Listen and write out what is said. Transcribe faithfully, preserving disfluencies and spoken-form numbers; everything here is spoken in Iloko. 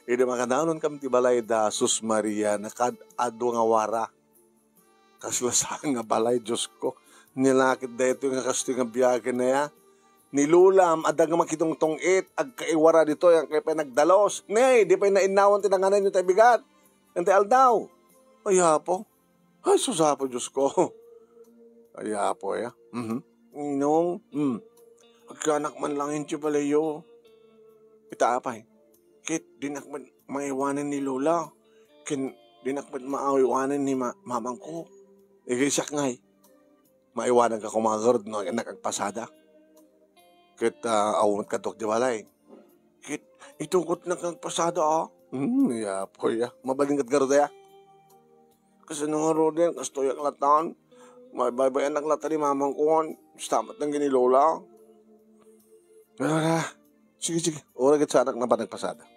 Idi makadanon kam ti balay da Sus Maria, nakaad-adu nga wara. Kasla saan nga balay, Diosko. Nilakit daytoy nga kastoy nga biagen aya. Ni Lolam, adda nga makitungtong-it, agkaiwara ditoy, agkay pay nagdalus. Nay, di pay nainnawan ti nanganay no tay bigat. Ken ti aldaw. Ay, Apo. Ay, sus, Apo Diosko. Ay, Apo, ya. Mhm. Ninong, hmm. Agkanak man lang ti balayyo. Ita, apay. Ket dinak met maiwanen ni Lola. Ken dinak met maiwanen ni ma-, mamangko. Igay siak ngay. Maiwananka koma garud no nagpasada. Ket, ah, awan met kadtok di balay. Ket, itukot na kang pasada, ah. Hmm, ya, po, ya. Mabalin kat garud, ya. Kasano ngaruden, kastoyak latan. Mabay-bayan ak latan ni mamangkon. Stamat nang gini Lola. Ah, sige, sige. Ora ket saanak na ba nagpasada?